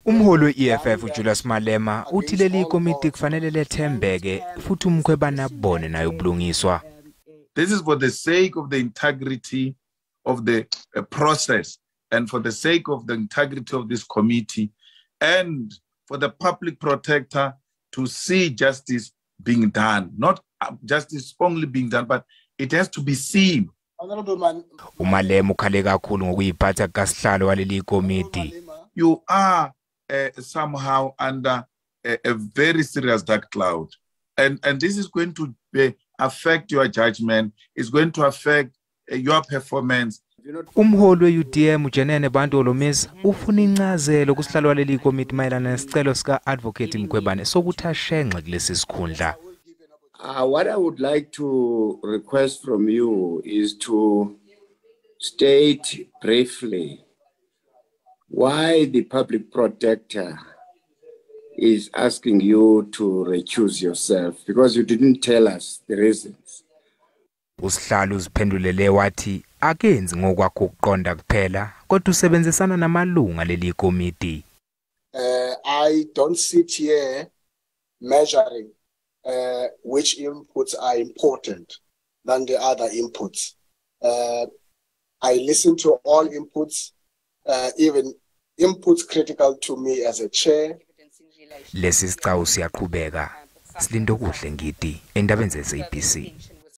Umholi we-EFF uJulius Malema uthi leli komiti kufanele lethembeke futhi uMkhwebane abone naye ubulungiswa. This is for the sake of the integrity of the process and for the sake of the integrity of this committee and for the public protector to see justice being done. Not justice only being done, but it has to be seen. UMalema ukhale kakhulu ngokuyiphatha kasihlalo waleli komiti. You are somehow under a very serious dark cloud. And this is going to affect your judgment. It's going to affect your performance. Umholi we-UDM uJenene Bantu Holomisa ufuna incazelo kusihlalo waleli komiti mayelana nesicelo sika-Advocate Mkhwebane sokuthi ashenxe kulesi sikhundla. What I would like to request from you is to state briefly why the public protector is asking you to recuse yourself, because you didn't tell us the reasons. Usihlalo uziphendulele wathi akenzi ngokwakho ukuqonda kuphela, kodwa usebenzisana namalunga leli komiti. I don't sit here measuring which inputs are important than the other inputs. I listen to all inputs, even inputs critical to me as a chair. Lesi sicawu siyaqhubeka. Silindokuhle Ngidi endabeni ze-SABC.